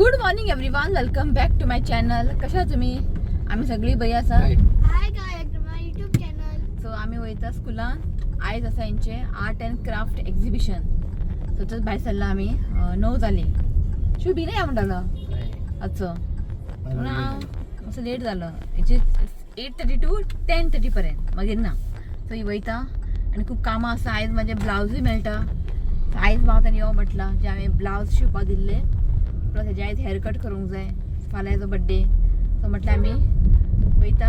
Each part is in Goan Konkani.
Good morning everyone, welcome back to my channel. कशा तुम्ही? आम्ही सगळी बरी आसा. Hi guys, my YouTube channel. So आम्ही वयता स्कुलान. आयज आसा हेंचे art and craft exhibition. So थंय भायर सरला आमी. 9 जाली. शू बी नाही म्हणटालो अच्छा, म्हणून हांव मातसो लेट जालो. हेचे 8:30 टू 10:30 पर्यंत, मागीर ना. सो ही वयता आनी खूब कामां आसा. आयज म्हाजें ब्लावजूय मेळटा. आयज म्हाका ताणें यो म्हटलां, जे हांवें ब्लावज शिंवपाक दिल्ले, प्लस हेजे आयज हेअर कट करूंक जाय. फाल्यां हेजो बड्डे. सो म्हटलें आमी वयता.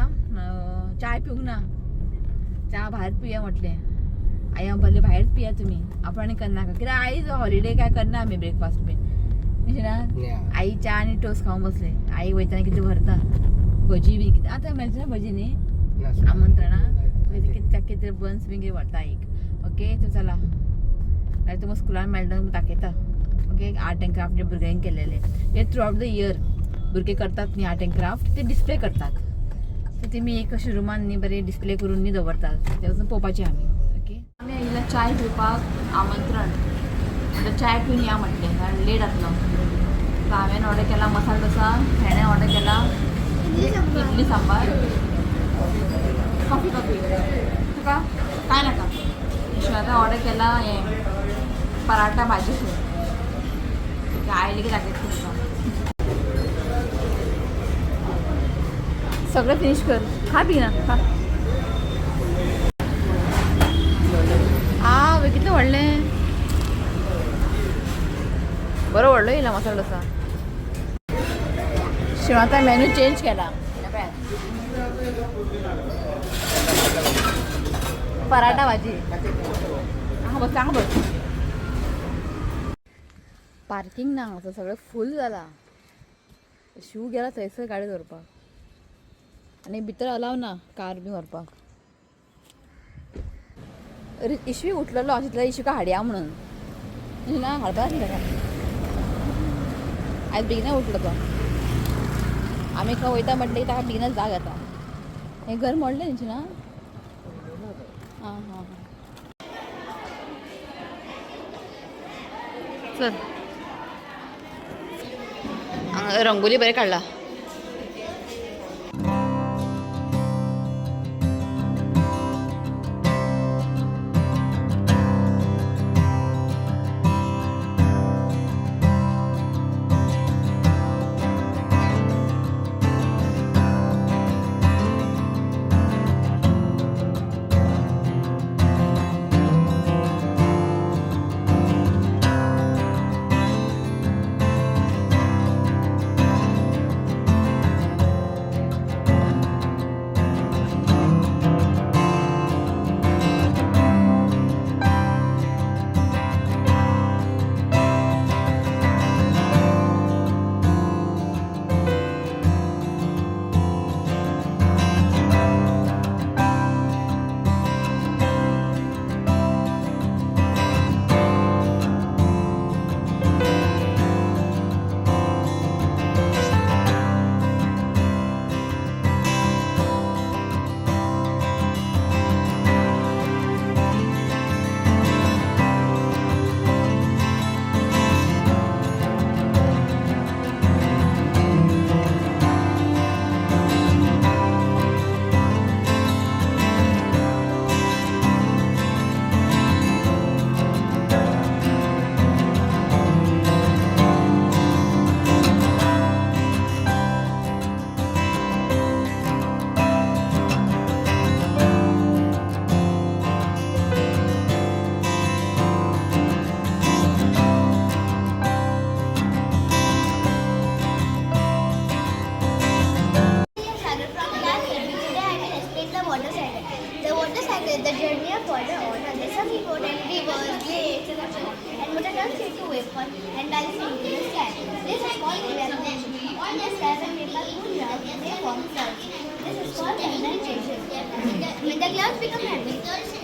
चाय पिवंक ना, च्या भायर पिया म्हटलें. आई हांव भरलें भायर पिया तुमी, आपण आनी करनाका, कित्याक आयज हॉलिडे, काय करना आमी ब्रेकफास्ट बीन. अशें ना? आई च्या आनी टोस्ट खावन बसले. आई वयतना कितें व्हरता, भजी बी कितें आतां मेळचे ना भजी न्ही आमंत्रणा, कित्याक कितें बन्स बी कितें व्हरता आईक. ओके, तर चला, मागीर तुमकां स्कुलान मेळटा, तुमकां दाखयता. ओके, आर्ट एंड क्राफ्ट जे भुरग्यांनी केलेले ते थ्रू आवट the year भुरगे करतात न्ही आर्ट एंड क्राफ्ट, ते डिस्प्ले करतात. सो ते मी एक अशे रुमान न्ही बरे डिस्प्ले करून न्ही दवरतात, ते वचून पळोवपाचें आमी. ओके, आमी आयिल्ल्या चाय पिवपाक आमंत्रण. म्हणटा चाय पिवन या म्हटलें, कारण लेट जातलो. सो हांवें ऑर्डर केला मसाला डोसा, हेणें ऑर्डर केला इडली सांबार. कॉफी कॉफी तुका काय नाका. विश्वनाथान ऑर्डर केला हें पराठा भाजी. फूल आयले की दाखयता तुमकां. सगळं फिनिश कर, खा पी ना खा. आ वे, कितलें व्हडलें, बरो व्हडलो येयला मसाला डोसा. शिवाता मेन्यू चेंज केला. पराठा भाजी. हांगा बस, हांगा बस. पार्किंग ना हांगासर, सगळें फूल जाला. शिव गेला थंयसर गाडी दवरपाक आनी भितर अलाव ना कार बी व्हरपाक. अरे, इशवी उठलेलो, चिंतलें इशवीका हाडया म्हणून. ना, हाडपा आसलें ताका. आयज बेगिनच उठलो तो. आमी खंय वयता म्हटलें की ताका बेगिनच जाग येता. हें घर मोडलें तेंचें ना? आं हां हां, चल. हांगा रंगोली बरें काडला. Sagar from class 8. Today I will explain the water cycle. The water cycle is the journey of water on earth. Some important rivers, lakes, and oceans, and water turns into vapor and rises into the sky. This is called evaporation. On the sky, when vapor cool down, they form clouds. This is called condensation. When the clouds become heavy,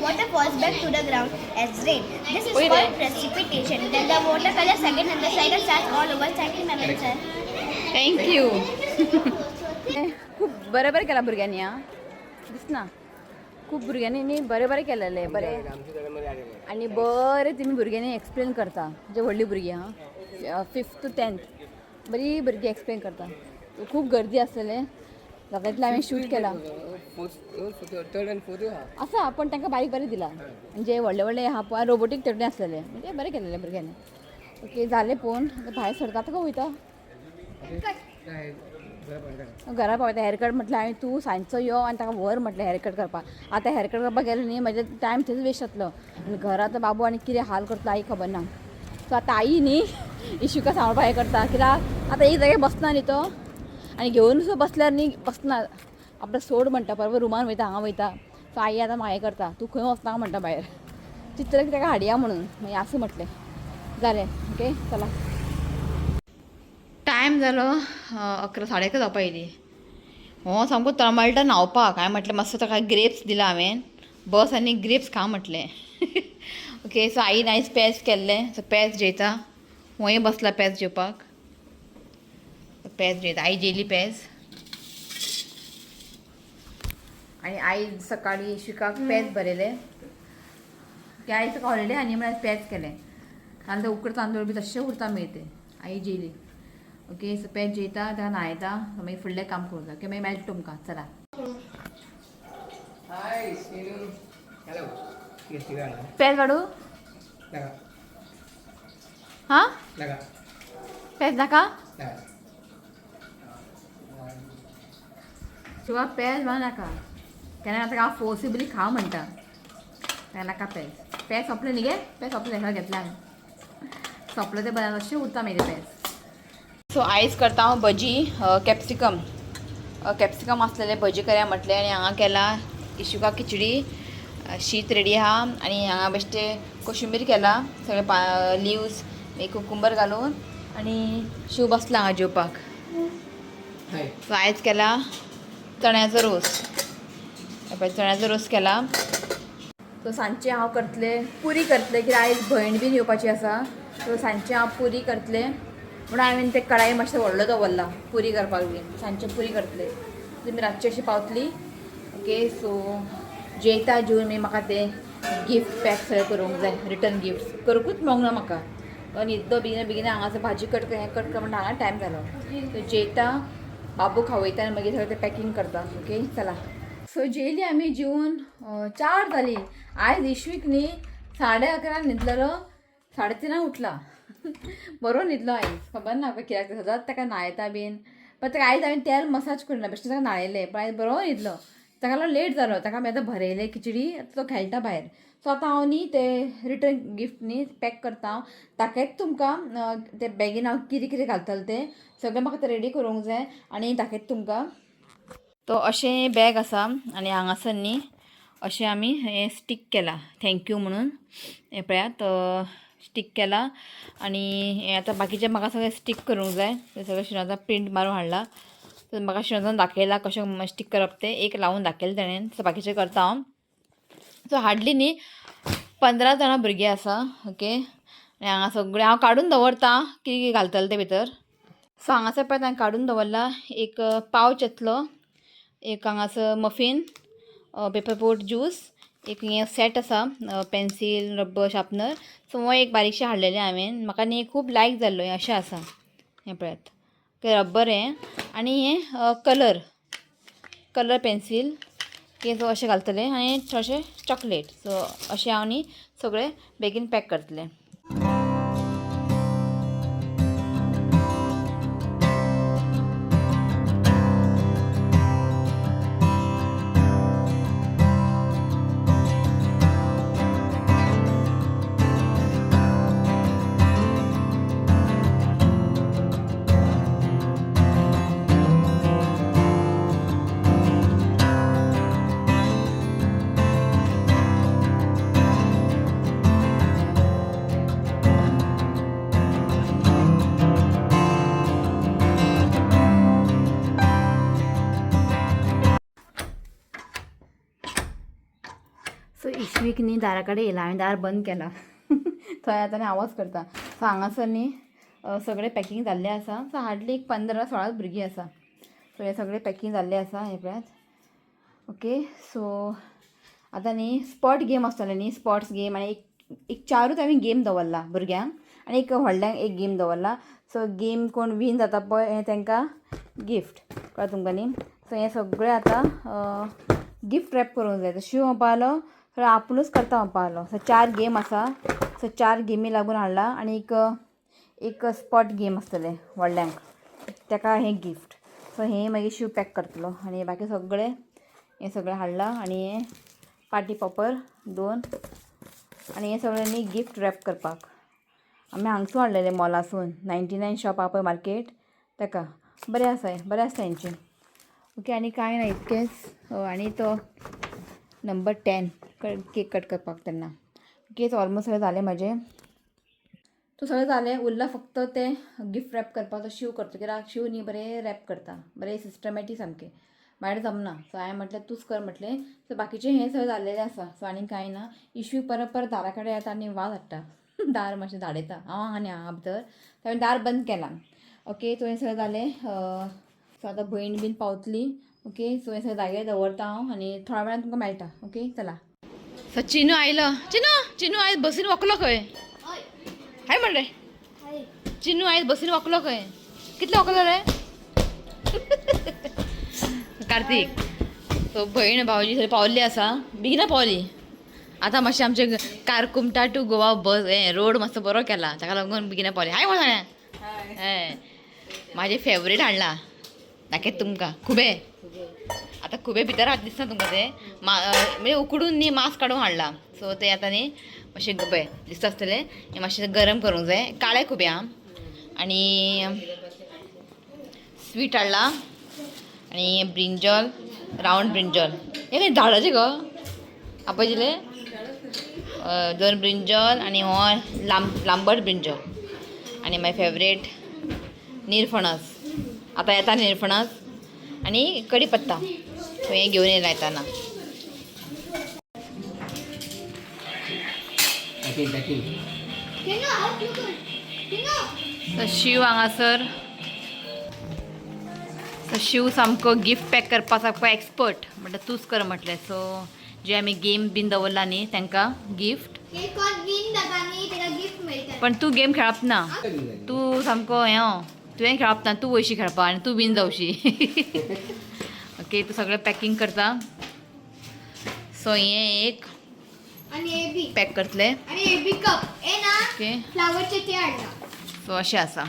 water falls back to the ground as rain. This is Wait, called precipitation. Then the water collects again and the cycle starts all over. Thank you, ma'am and sir. Thank you. खूप बरें बरें केलां भुरग्यांनी. आं, दिसना, खूब भुरग्यांनी न्ही बरें बरें केलेलें, बरें आनी बरें तुमी भुरग्यांनी एक्सप्लेन करता. जे व्हडलीं भुरगीं आहा, फिफ्थ टू टेंथ. बरी भुरगीं एक्सप्लेन करता. खूब गर्दी आसलेले, जाता तितलें हांवें शूट केला. थर्ड आनी फोर्थ आहा. आसा, पण तांकां बारीक बारीक दिला, म्हणजे व्हडले व्हडले आहा पळय रोबोटीक तेवटेन आसलेले, म्हणजे बरें केलेलें भुरग्यांनी. ओके, जालें पळोवन आतां भायर सरता. आतां खंय वयता? घरा पावता. हेअरकट म्हटलें हांवें, तूं सांजचो यो आनी ताका व्हर म्हटलें हेअरकट करपाक. आतां हेअरकट करपाक गेलें न्ही, म्हजें टायम थंयच वेस्ट जातलो आनी घरा आतां बाबू आनी कितें हाल करतलो आई खबर ना. सो आतां आई न्ही इशुका सांबाळपाक हें करता, कित्याक आतां एक जाग्यार बसना न्ही तो, आनी घेवन सुद्दां बसल्यार न्ही बसना, आपलो सोड म्हणटा, बरोबर रुमान वयता, हांगा वयता. सो आई आतां म्हाका हें करता, तूं खंय वचना म्हणटा भायर, चित्र ताका हाडया म्हणून मागीर आसूं म्हटलें. जालें, ओके, चला. टायम जालो 11, 11:30 जावपा येयली. हो सामको तळमळटा न्हांवपाक. हांवें म्हटलें मातसो ताका ग्रेप्स दिला हांवें, बस आनी ग्रेप्स खा म्हटलें. ओके, सो आईन आयज पेज केल्लें, सो पेज जेयता. होय बसला पेज जेवपाक. पेज जेयता, आई जेयली पेज. आनी आई सकाळी शिकाक पेज बरयलें की आई सकाळी हॉलिडे आनी म्हळ्यार पेज केलें, कारण ते उकड तांदूळ बी तशें उरता मागीर ते. आई जेयली. ओके, सो पेज जेयता, ताका न्हायता, मागीर फुडलें काम करूं जाय. ओके, मागीर मेळटा तुमकां, चला. हाय सीनू, हॅलो. पेज वाडू? नाका. हां? नाका. पेज नाका? नाका. तुका पेज म्हणून नाका केन्ना, आतां हांव फोर्सिबली खा म्हणटा ताका नाका पेज. पेज सोंपलें न्ही गे, पेज सोंपलें, सगळें घेतलें हांवें, सोंपलें तें बरें, अशें उरता मागीर पेज. सो आयज करता हांव भजी, कॅप्सिकम, कॅप्सिकम आसलेले भजी करया म्हटलें. आनी हांगा केला इशुका खिचडी, शीत रेडी आहा. आनी हांगा बेश्टे कोशिंबीर केला, सगळे पा लिव्स मागीर कुकुंबर घालून. आनी शिव बसला हांगा जेवपाक. हाय. सो आयज केला चण्याचो रोस, हे पळय चण्याचो रोस केला. सो सांजचें हांव करतलें पुरी करतलें, कित्याक आयज भयण बीन येवपाची आसा. सो सांजचें हांव पुरी करतलें म्हणून हांवें ते कढाई मातशें व्हडलो दवरला पुरी करपाक बीन. सांजचें पुरी करतलें, तुमी रातची अशी पावतली. ओके, सो जेयता, जेवन मागीर म्हाका ते गिफ्ट पॅक सगळें करूंक जाय. रिटर्न गिफ्ट करूंकूच मेळोंक ना म्हाका, न्हिदलो बेगीन बेगीन, हांगासर भाजी कट कर, हें कट कर म्हणटा, हांगा टायम जालो. सो जेयता, बाबू खावयता आनी मागीर सगळें तें पॅकींग करता. ओके, चला. सो जेयली आमी, जेवन 4 जाली. आयज इशवीक न्ही 11:30 न्हिदलेलो, 3:30 उठला. बरो न्हिदलो आयज, खबर ना पळय कित्याक तें, सदांच ताका न्हायता बीन, पण ताका आयज हांवें तेल मसाज करूं ना, बेश्टें ताका न्हायलें, पण आयज बरो न्हिदलो. ताका लागून लेट जालो. ताका आमी आतां भरयलें खिचडी, आतां तो खेळटा भायर. सो आतां हांव न्ही ते रिटर्न गिफ्ट न्ही पॅक करता हांव, दाखयता तुमकां. ते बॅगीन हांव कितें कितें घालतलें तें सगळें म्हाका तें रेडी करूंक जाय आनी दाखयता तुमकां. तो अशें बॅग आसा आनी हांगासर न्ही अशें आमी हें स्टीक केलां thank you म्हणून. हें पळयात, स्टीक केलां. आनी हें आतां बाकीचें म्हाका सगळें स्टीक करूंक जाय. तें सगळें शिनोजान प्रिंट मारून हाडला, तर म्हाका शिनोजान दाखयलां कशें स्टीक करप तें, एक लावून दाखयलें तेणें. सो बाकीचें करता हांव. सो हाडली न्ही 15 जाणां भुरगीं आसा. ओके, आनी हांगा सगळें हांव काडून दवरता कितें कितें घालतलें तें भितर. सो हांगासर पळय हांवें काडून दवरला, एक पावच येतलो, एक हांगासर मफीन, पेपर बोट ज्यूस, एक हें सेट आसा, पेन्सील, रबर, शार्पनर. सो हो एक बारीकशें हाडलेलें हांवें, म्हाका न्ही खूब लायक जाल्लो हें. अशें आसा, हें पळयात, रबर हें आनी हें कलर, कलर पेन्सील की. सो अशें घालतलें आनी थोडेशें चॉकलेट. सो अशें हांव न्ही सगळें बेगीन पॅक करतलें. सो इश्वीक न्ही दारा कडेन येयला, हांवें दार बंद केला, थंय आतां आवाज करता. सो हांगासर न्ही सगळें पॅकींग जाल्लें आसा. सो हार्डली एक 15-16 भुरगीं आसा. सो हें सगळें पॅकींग जाल्लें आसा, हें पळयात. ओके, सो आतां न्ही स्पॉट गेम आसतले न्ही, स्पोर्ट्स गेम, आनी एक एक चारूच हांवें गेम दवरला भुरग्यांक. आनी एक व्हडल्यांक एक गेम दवरला. सो गेम कोण वीन जाता पळय हें तांकां गिफ्ट, कळ्ळें तुमकां न्ही. सो हें सगळें आतां गिफ्ट रॅप करूंक जाय. शिव म्हणपालो सगळें आपुणूच करता म्हणपालो. सो 4 गेम आसा, सो 4 गेमी लागून हाडला आनी एक एक स्पॉट गेम आसतलें व्हडल्यांक, ताका हें गिफ्ट. सो हें मागीर शिव पॅक करतलो आनी बाकी सगळें हें सगळें हाडलां. आनी हें पार्टी पॉपर 2 आनी हें सगळें न्ही गिफ्ट रॅप करपाक आमी हांगसून हाडलेलें मॉलासून, 99 शॉप आहा पळय मार्केट, ताका बरें आसा, बरें आसता हेंचें. ओके, आनी कांय ना इतकेंच. आनी तो नंबर 10 केक कट करपाक तेन्ना. ओके, सो ऑलमोस्ट सगळें जालें म्हाजें, तो सगळें जालें, उरलां फक्त तें गिफ्ट रॅप करपाक. तो शिव करता, कित्याक शिव न्ही बरें रॅप करता, बरें सिस्टमॅटीक सामकें, मागीर जमना. सो हांवें म्हटलें तूंच कर म्हटलें. सो बाकीचें हें सगळें जाल्लेलें आसा. सो आनी कांय ना. इशू परत परत दारा कडेन येता आनी वाज हाडटा, दार मातशें धाडयता हांव आनी हांगा भितर, हांवें दार बंद केलां. ओके, सो हें सगळें जालें. सो आतां भयण बीन पावतली. ओके, सो हें सगळें जाग्यार दवरता हांव आनी थोड्या वेळान तुमकां मेळटा. ओके, चला. सो चिनू आयलो. चिनू, चिनू आयज बसीन वकलो खंय? हाय म्हण रे. चिनू आयज बसीन वकलो खंय? कितलो वकलो रे कार्तीक? सो भयण भावजी सगळी पावल्ली आसा, बेगिना पावली. आतां मातशें आमचें कारकुमटा टू गोवा बस हें रोड मातसो बरो केला, ताका लागून बेगिना पावली. हाय म्हण सगळ्यांक. हय, म्हाजें फेवरेट हाडला, दाखयता तुमकां. खुबे, आतां खुबे भितर हात दिसना तुमकां ते, म्हणजे उकडून न्ही मांस काडून हाडला. सो ते आतां न्ही मातशें पळय दिसता आसतलें, हें मातशें गरम करूंक जाय. काळे खुबे आं, आनी स्वीट हाडला आनी ब्रिंजॉल, रावंड ब्रिंजॉल, हें खंय झाडाचें गो आपजिले 2 ब्रिंजॉल आनी हो लांबट ब्रिंजॉल आनी माय फेवरेट निरफणस, आतां येता निरफणस आनी कडी पत्ता. सो हें घेवन येयला येताना. Packing, packing. So Shiv हांगासर, सो शिव सामको गिफ्ट पॅक करपा सामको एक्सपर्ट, म्हणटा तूंच कर म्हटलें. सो जे आमी गेम बीन दवरला न्ही तांकां गिफ्ट, पण तूं गेम खेळप ना, तूं सामको हें तुवें खेळप ना, तूं वयशी खेळपा आनी तूं बीन जावशी. ओके, तूं सगळें पॅकींग करता. सो हें एक पॅक करतलें. ओके, सो अशें आसा.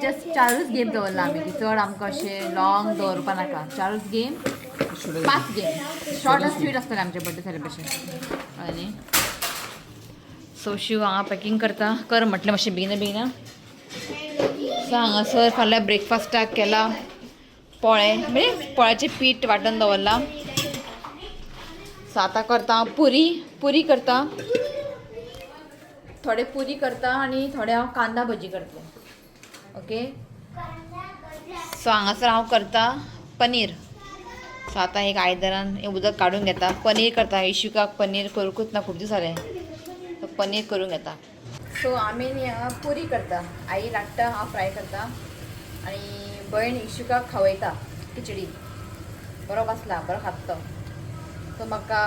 जस्ट 4 गेम दवरला आमी, की चड आमकां अशें लॉंग दवरपा नाका. 4 गेम, 5 गेम, शॉर्ट आनी स्वीट आसतलें आमचें बर्थडे सेलिब्रेशन. आनी सो शिव हांगा पॅकींग करता, कर म्हटलें मातशें बेगिना बेगिना. सो हांगासर फाल्यां ब्रेकफास्टाक केला पोळे, म्हणजे पोळ्याचें पीठ वांटून दवरलां. सो आतां करता हांव पुरी, पुरी करता, थोडे पुरी करता आनी थोडे हांव कांदा भजी करतलें. ओके, सो हांगासर हांव करता पनीर. सो आतां एक आयदनान हें उदक काडून घेता, पनीर करता. इशुकाक पनीर करूंकूच ना खूब दीस जाले, सो पनीर करूंक घेता. सो आमी न्ही हांगा पुरी करता, आई लाट्टा, हांव फ्राय करता आनी भयण इशुकाक खावयता खिचडी. बरो बसला, बरो खाता तो. सो म्हाका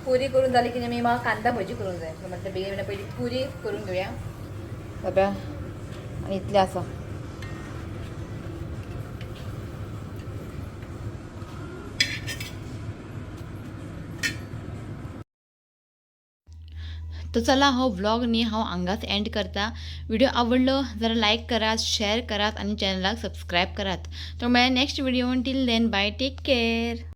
पुरी करून जाली की न्ही म्हाका कांदा भजी करूंक जाय. सो म्हटलें बेगीन बेगीन पयलीं पुरी करून घेवया. बाब्या आनी इतलें आसा. तर चला हो व्लॉग न्ही हांव हांगाच एंड करता. व्हिडिओ आवडलो जाल्यार लायक करात, शेअर करात आनी चॅनलाक सबस्क्रायब करात. तो मेळ्ळ्या next video. Till then bye, take care.